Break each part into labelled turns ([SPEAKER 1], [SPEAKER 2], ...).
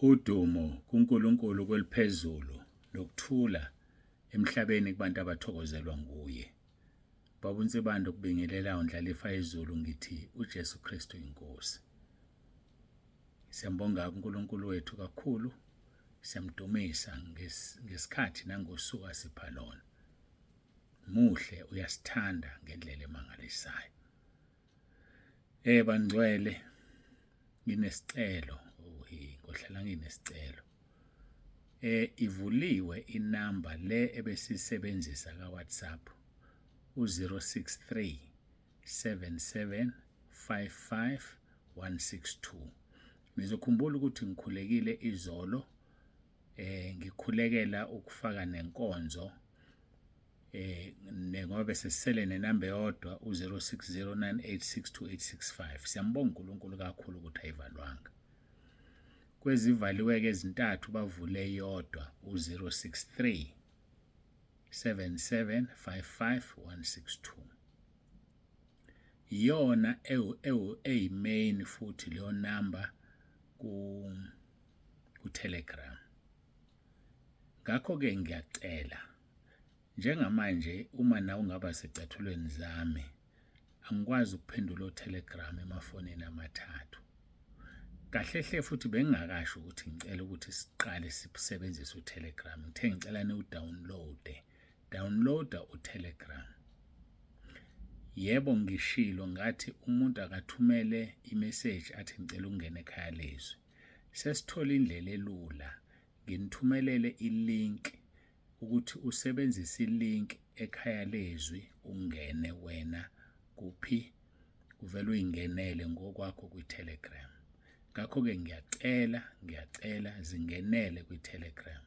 [SPEAKER 1] Udumo kuNkulunkulu kweliphezulu nokuthula emhlabeni kubantu abathokozelwa nguye. Baba uNsibande ukubingelela uNdlalifa yezulu ngithi uJesu Kristu inkosi. Siyambonga uNkulunkulu wethu kakhulu, siyamdumisa ngesikhathi nangosuku asipha lona. Muhle uyasithanda ngendlela emangalisayo. Bangcwele nginesicelo, oh ngohlala nginesicelo. Ivuliwe inamba le ebesisebenzisa ka WhatsApp u-063 77 55 162. Nizokhumbula ukuthi ngikhulekile izolo, ngikhulekela ukufaka nenkonzo ngoba bese sisele nenamba eyodwa u-0609862865. Siyambonga uNkulunkulu kakhulu ukuthi ayivalwanga. Kwezivaliwe-ke ezintathu bavule eyodwa u-063 7755162. Iyona eyi-main futhi leyo number ku-Telegram. Ngakho-ke ngiyacela njengamanje uma nawe ungaba secathulweni zami, angikwazi ukuphendula o-Telegram emafonini amathathu. Kahle hle futhi bengingakasho ukuthi ngicela ukuthi siqale sisebenzise u-Telegram. Ngithe ngicela niwudownloade. Downloada u-Telegram. Yebo ngishilo ngathi umuntu akathumele imeseji athi ngicela ukungena ekhaya lezwi. Sesithole indlela elula, nginithumelele ilink ukuthi usebenzise ilink ekhaya lezwi ungene wena kuphi, uvele uyingenele ngokwakho kwi-Telegram. Ngakho-ke ngiyacela, ngiyacela zingenele kwi-Telegram.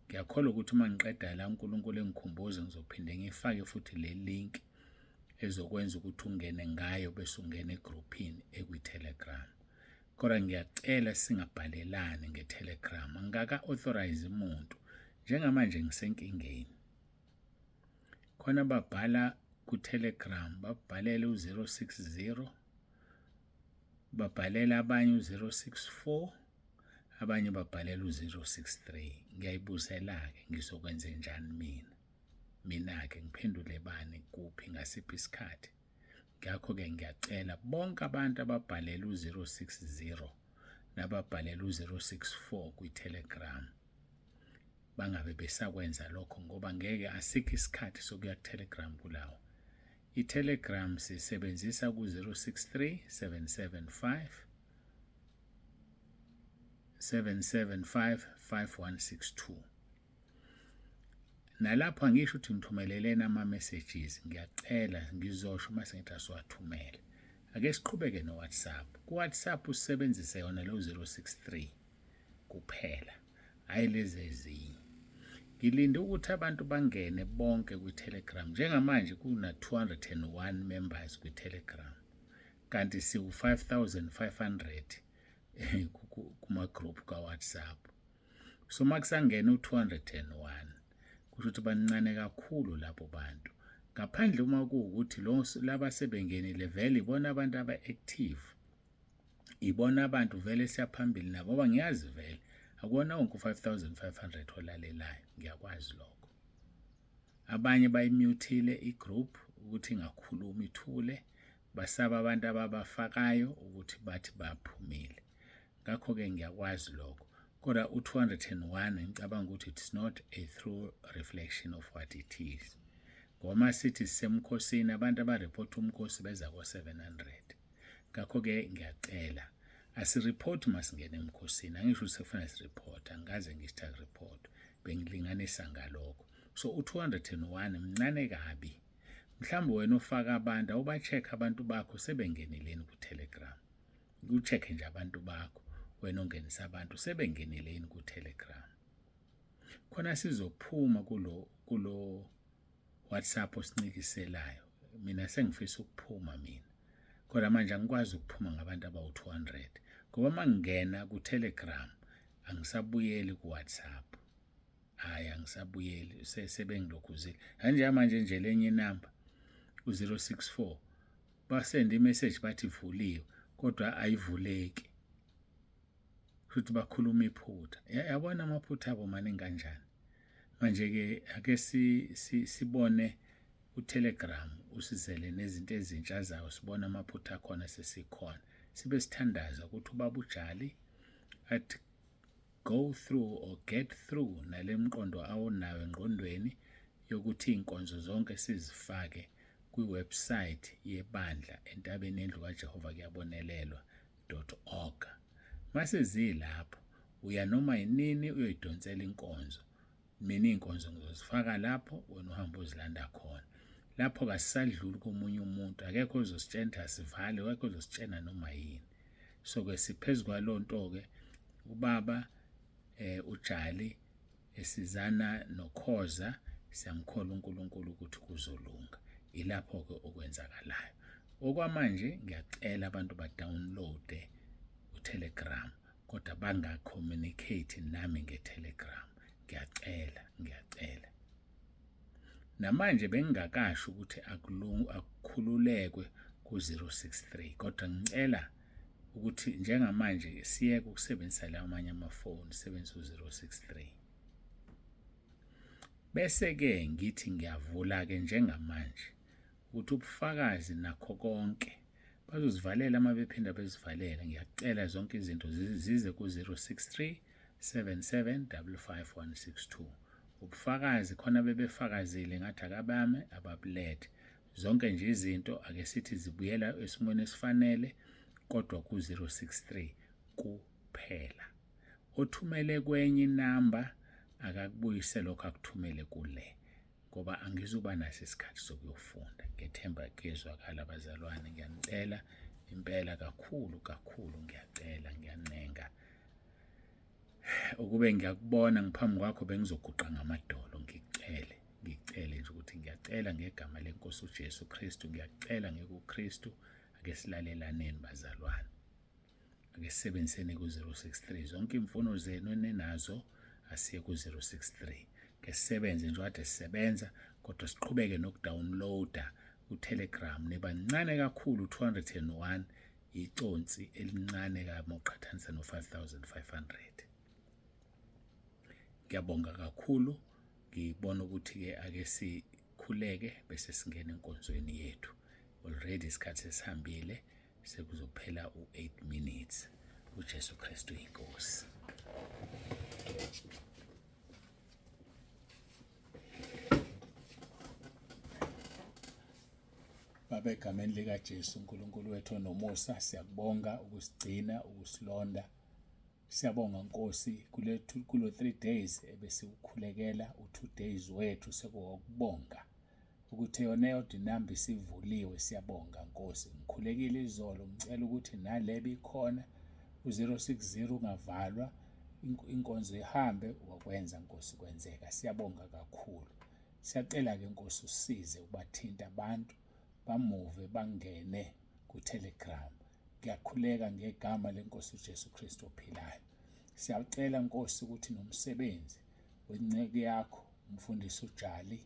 [SPEAKER 1] Ngiyakholwa ukuthi uma ngiqeda la uNkulunkulu engikhumbuza ngizophinde ngifake futhi le link ezokwenza ukuthi ungene ngayo bese ungena egruphini ekwi-Telegram. Kodwa ngiyacela singabhalelani nge-Telegram, angikaka-authorize umuntu. Njengamanje ngisenkingeni. Khona babhala ku-Telegram, babhalele u-060, babhalela abanye u-064, abanye babhalela u-063. Ngiyayibuzela-ke ngizokwenze njani mina? Mina-ke ngiphendule bani, kuphi, ngasiphi isikhathi? Ngakho-ke ngiyacela bonke abantu ababhalela u-060 nababhalela u-064 kwi-Telegram bangabe besakwenza lokho ngoba ngeke, asikho isikhathi sokuya ku-Telegram kulawo. I-Telegram sisebenzisa ku-063 775 775 5162. Nalapho angisho ukuthi ngithumeleleni ama-messages, ngiyacela ngizosho uma sengithi asiwathumele. Ake siqhubeke no-WhatsApp. Ku-WhatsApp usebenzise yona lo 063 kuphela, hhayi lezi ezinye. Ngilinde ukuthi abantu bangene bonke kwi-Telegram. Njengamanje kuna-201 members kwi-Telegram, kanti siwu-5500 kuma-group ka-WhatsApp. So uma kusangena u-201 kusho ukuthi bancane kakhulu labo bantu. Ngaphandle uma kuwukuthi laba sebengenile vele ibona abantu aba-active, ibona abantu vele siyaphambili nabo, ngoba ngiyazi vele akuwona wonke u-5500 olalelayo, ngiyakwazi lokho. Abanye bayimutile i-group ukuthi ingakhulumi, ithule, basaba abantu ababafakayo ukuthi bathi baphumile. Ngakho-ke ngiyakwazi lokho. Kodwa u-201 ngicabanga ukuthi it's not a true reflection of what it is. Ngoba uma sithi sisemkhosini, abantu abaripotha umkhosi beza ko-700. Ngakho-ke ngiyacela asiripoti uma singena emkhosini. Angisho ukuthi sekufanele siripothe, angikaze ngithi akuripotwe, bengilinganisa ngalokho. So u-201 mncane kabi. Mhlawumbe wena ofaka abantu awuba-check abantu bakho sebengenile ku-Telegram. Ku-check nje abantu bakho, wena ongenisa abantu sebengenile yini ku-Telegram. Khona sizophuma kulo WhatsApp osincikiselayo. Mina sengifisa ukuphuma mina. Kodwa manje angikwazi ukuphuma ngabantu abawu-200 ngoba uma ngingena ku-Telegram angisabuyeli ku-WhatsApp. Hhayi, angisabuyeli, sebengilokhuzile. Njengamanje nje lenye inamba u-064 basende imeseji bathi ivuliwe kodwa ayivuleki. Futhi bakhuluma iphutha. Yabona amaphutha abo maningi kanjani. Manje-ke ake sibone uTelegram usizele nezinto ezintsha zawo, sibone amaphutha akhona sesikhona. Sibe sithandaza ukuthi ubaba uJali athi go through or get through nale mqondo awunayo engqondweni yokuthi iy'nkonzo zonke sizifake kwi-website yebandla entabeni yendlu kaJehova kuyabonelelwa .org. Mase zilapho uya noma yinini uyoyidonsela inkonzo. Mina iy'nkonzo ngizozifaka lapho wena uhambe uzilanda khona. Lapho kasisadluli komunye umuntu, akekho ozositshena ukuthi asivale, akekho ozositshena noma yini. So-ke siphezu kwaloo nto-ke ubaba uJali esizana noKhoza siyamkholwa uNkulunkulu ukuthi kuzolunga. Ilapho-ke okwenzakalayo. Okwamanje ngiyacela abantu ba-download-e uTelegram kodwa banga-communicate nami nge-Telegram. Ngiyacela, ngiyacela. Namanje bengingakasho ukuthi akukhululekwe ku-063 kodwa ngicela ukuthi njengamanje siyeke ukusebenzisa lawa amanye amafoni, sisebenzise u-063. Bese-ke ngithi ngiyavula-ke njengamanje ukuthi ubufakazi nakho konke bazozivalela uma bephinda bezivalela. Ngiyacela zonke izinto zize ku-063 77 55162. Ubufakazi khona bebefakazile ngathi akabame ababulethe. Zonke nje izinto ake sithi zibuyela esimweni esifanele kodwa ku-063 kuphela. Othumele kwenye inamba akakubuyise lokho akuthumele kule ngoba angizuba naso isikhathi sokuyofunda. Ngethemba kuyezwakala bazalwane, ngiyanicela impela kakhulu kakhulu, ngiyacela ngiyancenga. Ukube ngiyakubona ngiphambi kwakho bengizoguqa ngamadolo ngikucele, ngikucele nje ukuthi ngiyacela ngegama lenkosi uJesu Kristu, ngiyacela ngikuKristu, ake silalelaneni bazalwane. Ake sisebenziseni ku-063 zonke iy'mfuno zenu eninazo asiye ku-063 ke sisebenze nje kade sisebenza kodwa siqhubeke nokudownloada uTelegram nibancane kakhulu 201 iconsi elincane kabi uqhathanisa no-5500. Ngiyabonga kakhulu, ngibona ukuthi-ke ake sikhuleke bese singena enkonzweni yethu. Already isikhathi sesihambile, sekuzophela u-8 minutes. UJesu Kristu iNkosi. Baba, egameni likaJesu uNkulunkulu wethu onomusa, siyakubonga ukusigcina, ukusilonda. Siyabonga Nkosi kule kulo 3 days ebesiwukhulekela, u2 days wethu sekuwokubonga ukuthi yona eyodwa inamba isivuliwe. Siyabonga Nkosi. Ngikhulekile izolo ngicela ukuthi nale bikhona u-060 ungavalwa, inkonzo ihambe, wakwenza Nkosi kwenzeka. Siyabonga kakhulu. Siyacela-ke Nkosi usize ubathinta abantu bamuve bangene ku-Telegram. Ngiyakhuleka ngegama lenkosi uJesu Kristu ophilayo. Siyacela Nkosi ukuthi nomsebenzi wenceku yakho umfundisi uJali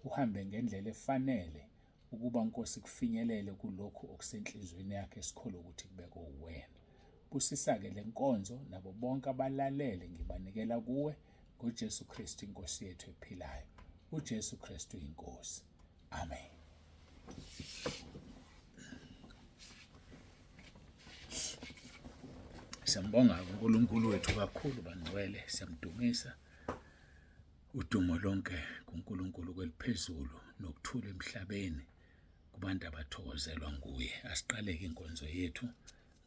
[SPEAKER 1] uhambe ngendlela efanele ukuba Nkosi kufinyelele kulokhu okusenhlizweni yakhe esikholwa ukuthi kubekwe uwena. Busisa-ke le nkonzo nabo bonke abalalele ngibanikela kuwe ngoJesu Kristu inkosi yethu ephilayo. UJesu Kristu inkosi. Amen. Siyambonga uNkulunkulu wethu kakhulu bangcwele, siyamdumisa. Udumo lonke kuNkulunkulu kweliphezulu nokuthula emhlabeni kubantu abathokozelwa nguye. Asiqaleke inkonzo yethu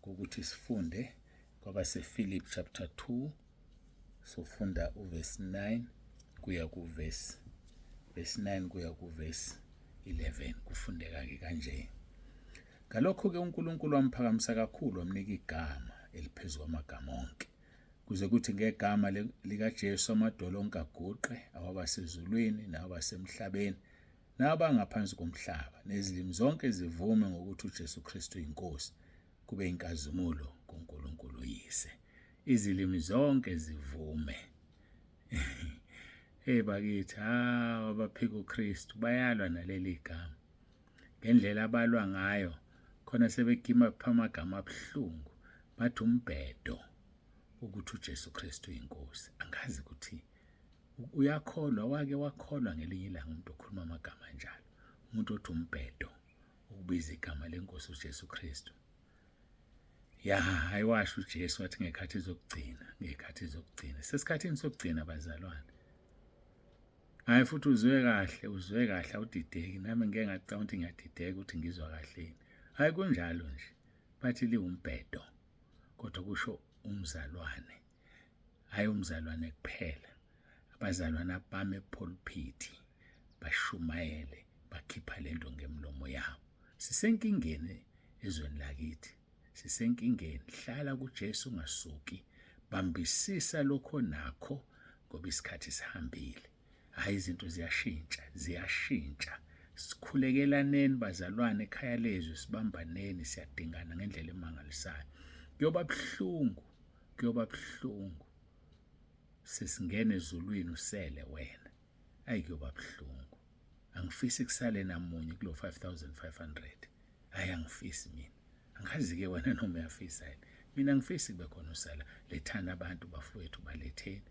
[SPEAKER 1] ngokuthi sifunde kwabaseFilipi chapter 2, sofunda uverse 9 kuya kuverse verse 9 kuya kuverse 11. Kufundeka-ke kanje. Ngalokho-ke uNkulunkulu wamphakamisa kakhulu wamnika igama eliphezu kwamagama onke, kuze kuthi ngegama likaJesu amadolo onke aguqe, awabasezulwini nawabasemhlabeni nabangaphansi komhlaba, nezilimi zonke zivume ngokuthi uJesu Kristu iNkosi, kube inkazimulo kuNkulunkulu uYise. Izilimi zonke zivume. Hey bakithi, hawu abaphika uKristu bayalwa naleli gama. Ngendlela abalwa ngayo khona sebegima amagama abuhlungu, bathi umbhedo. ukuthi uJesu Kristu uyinkosi. Angazi ukuthi uyakholwa, wake wakholwa ngelinye ilanga umuntu okhuluma amagama anjalo, umuntu othi umbhedo ukubiza igama lenkosi uJesu Kristu. Ya, hayi washo uJesu wathi ngekhathi zokugcina, ngekhathi zokugcina. Sesikhathini sokugcina bazalwane. Hayi futhi uzwe kahle, uzwe kahle awudideki. Nami ngeke ngacabanga ukuthi ngiyadideka ukuthi ngizwa kahle yini. Hayi kunjalo nje. Bathi liwumbhedo kodwa kusho umzalwane. Hayi umzalwane kuphela. Abazalwane abame epulpiti bashumayele bakhipha lento ngemlomo yabo. Sisenkingeni ezweni lakithi. Sisenkingeni. Hlala kuJesu ungasuki. Bambisisa lokho nakho ngoba isikhathi sihambile. Hayi izinto ziyashintsha, ziyashintsha. Sikhulekelaneni bazalwane ekhaya lezwi sibambaneni siyadingana ngendlela emangalisayo. Kuyoba buhlungu, kuyoba buhlungu. Sesingena ezulwini usele wena. Ayi kuyoba buhlungu. Angifisi kusale namunye kulo 5500. Hayi angifisi mina. Angazi-ke wena noma uyafisa yini. Mina ngifisi kube khona usala. Lethani abantu bafowethu baletheni.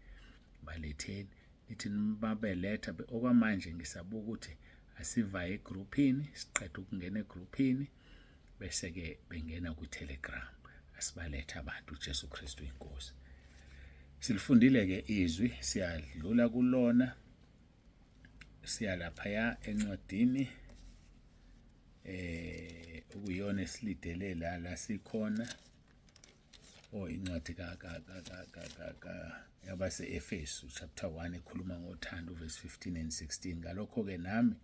[SPEAKER 1] Baletheni. Nithi babeletha okwamanje ngisabuka ukuthi asivaye egruphini, siqeda ukungena egruphini bese-ke bengena kwi-Telegram. Asibalethe abantu uJesu Kristu inkosi. Silifundile-ke izwi, siyadlula kulona. Siya laphaya encwadini okuyiyona esilidele la la sikhona o incwadi ka ka ka ka ka ka ka yabase-Efesu chapter 1 ekhuluma ngothando verse 15 and 16. Ngalokho-ke nami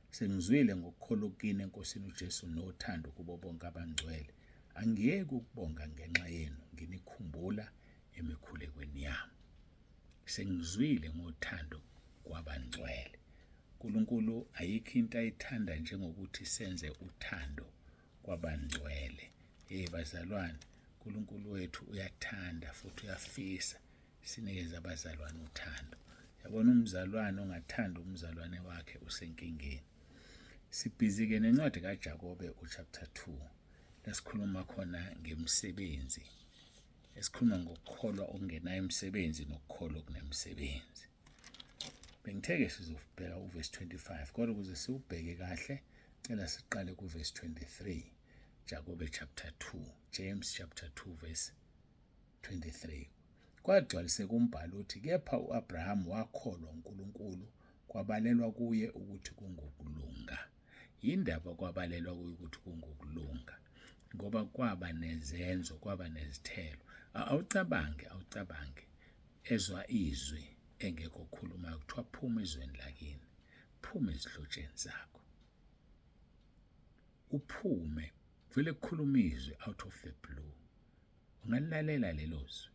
[SPEAKER 1] sengizwile ngokukholwa kini eNkosini uJesu nothando kubo bonke abangcwele, angiyeki ukubonga ngenxa yenu nginikhumbula emikhulekweni yami. Sengizwile ngothando kwabangcwele. uNkulunkulu ayikho into ayithanda njengokuthi senze uthando kwabangcwele. Hey bazalwane, uNkulunkulu wethu uyathanda futhi uyafisa sinikeze abazalwane uthando. Yabona umzalwane ongathanda umzalwane wakhe usenkingeni. Sibhizi-ke nencwadi kaJakobe uchapter 2 lasikhuluma khona ngemisebenzi, esikhuluma ngokukholwa okungenayo imisebenzi nokukholwa okunemsebenzi. Bengithe-ke sizobheka uvesi 25 kodwa ukuze siwubheke kahle cela siqale kuvesi 23 Jakobe chapter 2 James chapter 2 verse 23. Kwagcwaliseka umbhalo uthi kepha uAbraham wakholwa uNkulunkulu kwabalelwa kuye ukuthi kungokulunga. Yindaba kwabalelwa kuye ukuthi kungokulunga ngoba kwaba nezenzo kwaba nezithelo. Awucabange awucabange ezwa izwi engekho okhulumayo kuthiwa phuma ezweni lakini, phuma ezihlotsheni zakho. Uphume vele kukhuluma izwi out of the blue. Ungalilalela lelo zwi.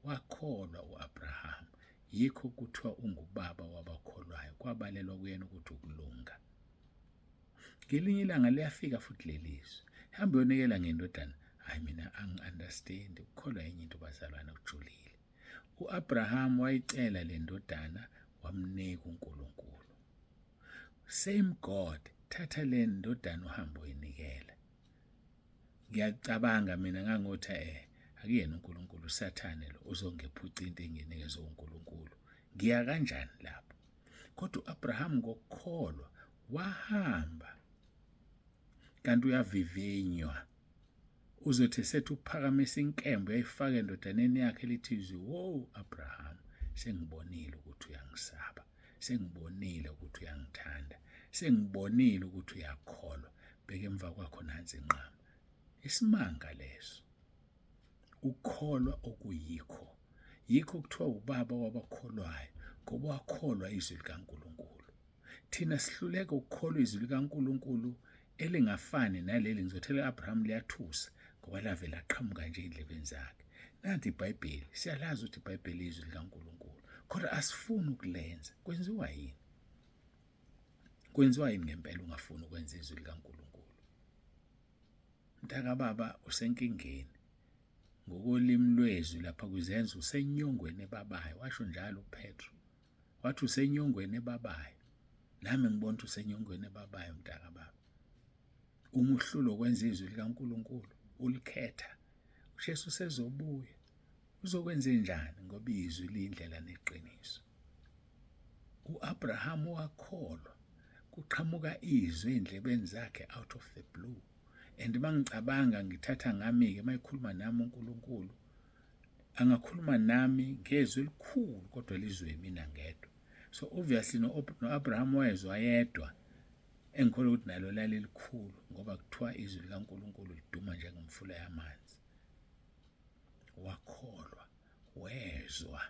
[SPEAKER 1] Wakholwa uAbraham, yikho kuthiwa ungubaba wabakholwayo, kwabalelwa kuyena ukuthi ukulunga. Ngelinye ilanga liyafika futhi lelizwi. Hamba uyonikela ngendodana. Hayi mina angi-understand, ukukholwa enye into bazalwane kujulile. U-Abraham wayicela le ndodana wamnika uNkulunkulu. Same God, thatha le ndodana uhambe uyinikela. Ngiyacabanga mina ngangothi akuyena uNkulunkulu uSathane lo uzongephuca into enginikezwe uNkulunkulu. Ngiya kanjani lapho? Kodwa uAbraham ngokukholwa wahamba. Kanti uyavivinywa. Uzothi sethi uphakamisa inkemba uyayifaka endodaneni yakhe lithi izwi, "Wo Abraham, sengibonile ukuthi uyangisaba. Sengibonile ukuthi uyangithanda. Sengibonile ukuthi uyakholwa. Bheka emva kwakho nansi inqama." Isimanga leso. Ukukholwa okuyikho. Yikho kuthiwa ubaba wabakholwayo ngoba wakholwa izwi likaNkulunkulu. Thina sihluleka ukukholwa izwi likaNkulunkulu elingafani naleli ngizothi elika-Abraham liyathusa ngoba lave laqhamuka nje ey'ndlebeni zakhe. Nanti iBhayibheli, siyalazi ukuthi iBhayibheli izwi likaNkulunkulu, kodwa asifuni ukulenza. Kwenziwa yini? Kwenziwa yini ngempela ungafuni ukwenza izwi likaNkulunkulu? Mntakababa usenkingeni. Ngokolimi lwezwi lapha kwizenzo usenyongweni ebabayo, washo njalo uPetru. Wathi usenyongweni ebabayo. Nami ngibona ukuthi usenyongweni ebabayo mntakababa. Uma uhlulwa ukwenza izwi likaNkulunkulu, ulikhetha. uJesu usezobuya. Uzokwenzenjani ngoba izwi liyindlela neqiniso. U-Abraham wakholwa kuqhamuka izwi endlebeni zakhe out of the blue. And mangicabanga ngithatha ngami-ke mayikhuluma nami uNkulunkulu angakhuluma nami ngezwi elikhulu kodwa lizwe mina ngedwa. So obviously no-Abraham wezwa yedwa engikholwa ukuthi nalo lalilikhulu ngoba kuthiwa izwi likaNkulunkulu liduma njengomfula yamanzi. Wakholwa, wezwa.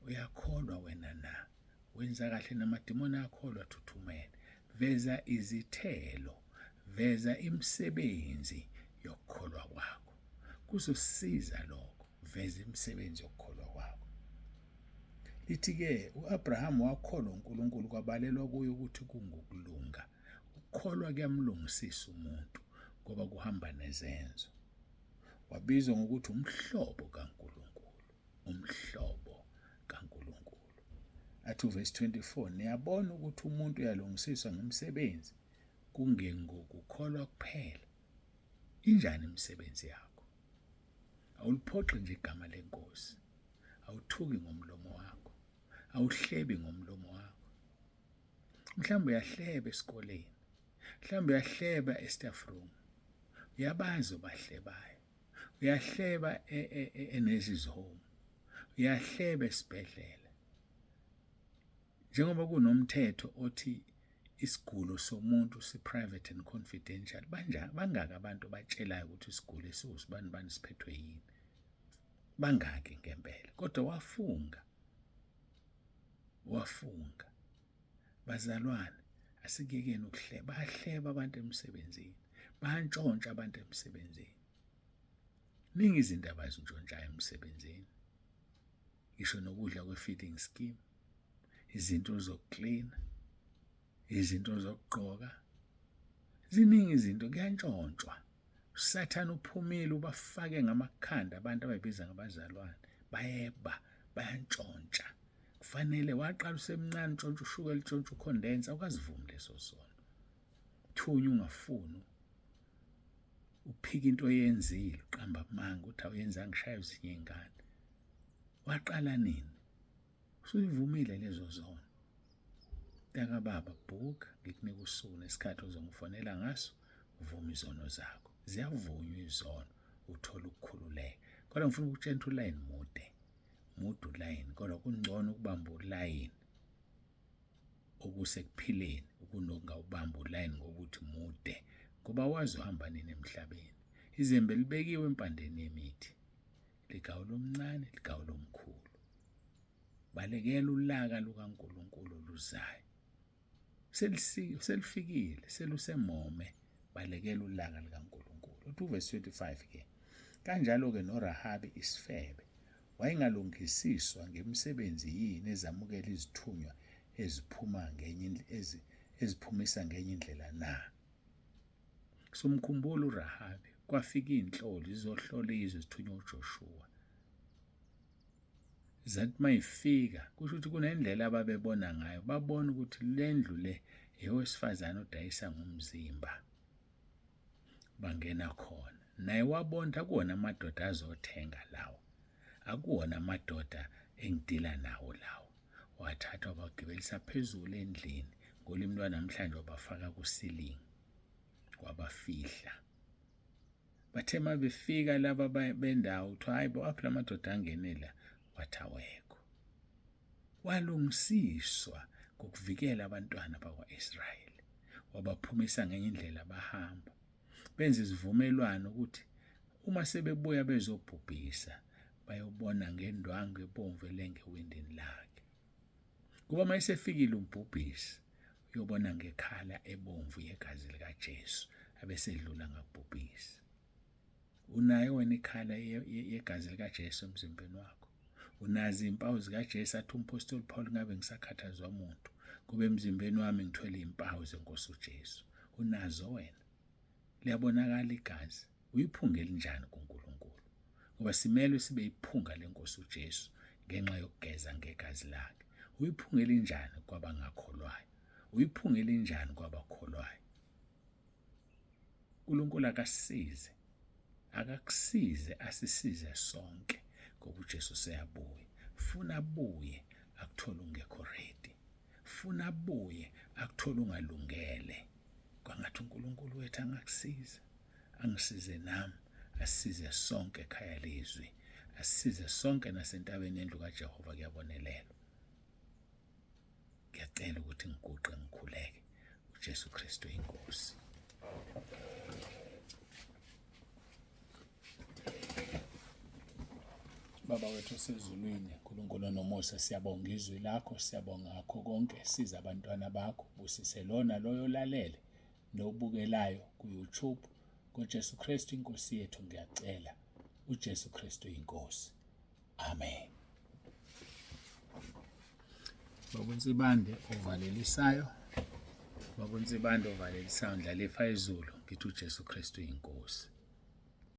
[SPEAKER 1] Uyakholwa wena na? Wenza kahle namadimoni akholwa thuthumele. Veza izithelo, veza imisebenzi yokukholwa kwakho. Kuzosiza lokho, veza imisebenzi yokukholwa kwakho. Lithi-ke u-Abrahamu wakholwa uNkulunkulu kwabalelwa kuye ukuthi kungukulunga. Ukukholwa kuyamlungisisa umuntu ngoba kuhamba nezenzo. Wabizwa ngokuthi umhlobo kaNkulunkulu, umhlobo kaNkulunkulu. Athi uvesi 24, niyabona ukuthi umuntu uyalungisiswa ngemisebenzi kungengokukholwa kuphela. Injani imisebenzi yakho? Awuliphoxi nje igama lenkosi. Awuthuki ngomlomo wakho. Awuhlebi ngomlomo wakho. Mhlawumbe uyahleba esikoleni. Mhlawumbe uyahleba e-staff room. Uyabazi obahlebayo. Uyahleba e-nurses home. Uyahleba esibhedlela. Njengoba kunomthetho othi isigulo somuntu si-private and confidential, banjani bangaki abantu abatshelayo ukuthi isigulo esiwusibani bani siphethwe yini? Bangaki ngempela? Kodwa wafunga. Wafunga. Bazalwane, asikuyekeni ukuhleba. Bayahleba abantu emsebenzini. Bayantshontsha abantu emsebenzini. Ningi izinto abazintshontshayo emsebenzini. Ngisho nokudla kwe-feeding scheme, izinto zokuklina, izinto zokugqoka. Ziningi izinto kuyantshontshwa. USathane uphumile ubafake ngamakhanda abantu abayibiza ngabazalwane. Bayeba, bayantshontsha. Kufanele waqala usemncane untshontsha ushukela untshontsha ukhondensa awukazivumi leso sono. Thunya ungafuni uphika into oyenzile uqamba amanga uthi awuyenzanga ushaya ezinye iy'ngane. Waqala nini? Usuyivumile lezo zono. Mntakababa bhuka ngikunika usuku nesikhathi ozongifonela ngaso uvume izono zakho. Ziyavunywa izono uthole ukukhululeka. Kodwa ngifuna ukutshela ukuthi ulayini mude. Mude ulayini kodwa kungcono ukubamba ulayini okusekuphileni kunokungawubamba ulayini ngokuthi mude ngoba awazi uhamba nini emhlabeni. Izembe libekiwe empandeni yemithi. Ligawula omncane, ligawula omkhulu. Balekela ulaka lukaNkulunkulu oluzayo. Selifikile, selusemome, balekela ulaka likaNkulunkulu. Uthi uvesi 25 ke, kanjalo-ke noRahabi isifebe wayengalungisiswa ngemisebenzi yini ezamukela izithunywa eziphuma ngenye eziphumisa ngenye indlela na? Somkhumbula uRahabi, kwafika iy'nhloli zizohlola izwe zithunywa uJoshuwa. Zathi mayifika kusho ukuthi kunendlela ababebona ngayo, babona ukuthi le ndlu le eyowesifazane odayisa ngomzimba. Bangena khona. Naye wabona ukuthi akuwona amadoda azothenga lawa, akuwona amadoda engidila nawo lawa. Wathatha wabagibelisa phezulu endlini, ngolimi lwanamhlanje wabafaka kusilingi, wabafihla. Bathe uma befika laba bendawo kuthiwa hayi bo aphi la madoda angene la, wathi awekho. Walungisiswa ngokuvikela abantwana bakwa-Israyeli, wabaphumisa ngenye indlela bahamba. Benza isivumelwano ukuthi uma sebebuya bezobhubhisa bayobona ngendwangu ebomvu elenge ewindini lakhe. Kuba uma esefikile umbhubhisi uyobona ngekhala ebomvu yegazi likaJesu abesedlula ngakubhubhisi. Unayo wena ikhala yegazi likaJesu emzimbeni wakho? Unazo izimpawu zikaJesu athi umphostoli Paul ngabe ngisakhathazwa umuntu kuba emzimbeni wami ngithwele izimpawu zenkosi uJesu. Unazo wena? Liyabonakala igazi. Uyiphunga elinjani kuNkulunkulu? Ngoba simelwe sibe iphunga lenkosi uJesu ngenxa yokugeza ngegazi lakhe. Uyiphunga elinjani kwabangakholwayo? Uyiphunga elinjani kwabakholwayo? uNkulunkulu akasize, akakusize, asisize sonke. Ngoba uJesu useyabuya. Funa abuye akuthole ungekho ready. Funa abuye akuthole ungalungele. Kwangathi uNkulunkulu wethu angakusiza. Angisize nami, asisize sonke ekhaya lezwi. Asisize sonke nasentabeni yendlu kaJehova kuyabonelelwa. Ngiyacela ukuthi ngiguqe ngikhuleke. uJesu Kristu inkosi. Baba wethu osezulwini, Nkulunkulu onomusa, siyabonga izwi lakho, siyabonga ngakho konke. Siza abantwana bakho, busise lona loyo olalele nobukelayo ku-YouTube. NgoJesu Kristu inkosi yethu ngiyacela. uJesu Kristu inkosi. Amen. Baba uNsibande ovalelisayo. Baba uNsibande ovalelisayo ndlalifa izulu ngithi uJesu Kristu inkosi.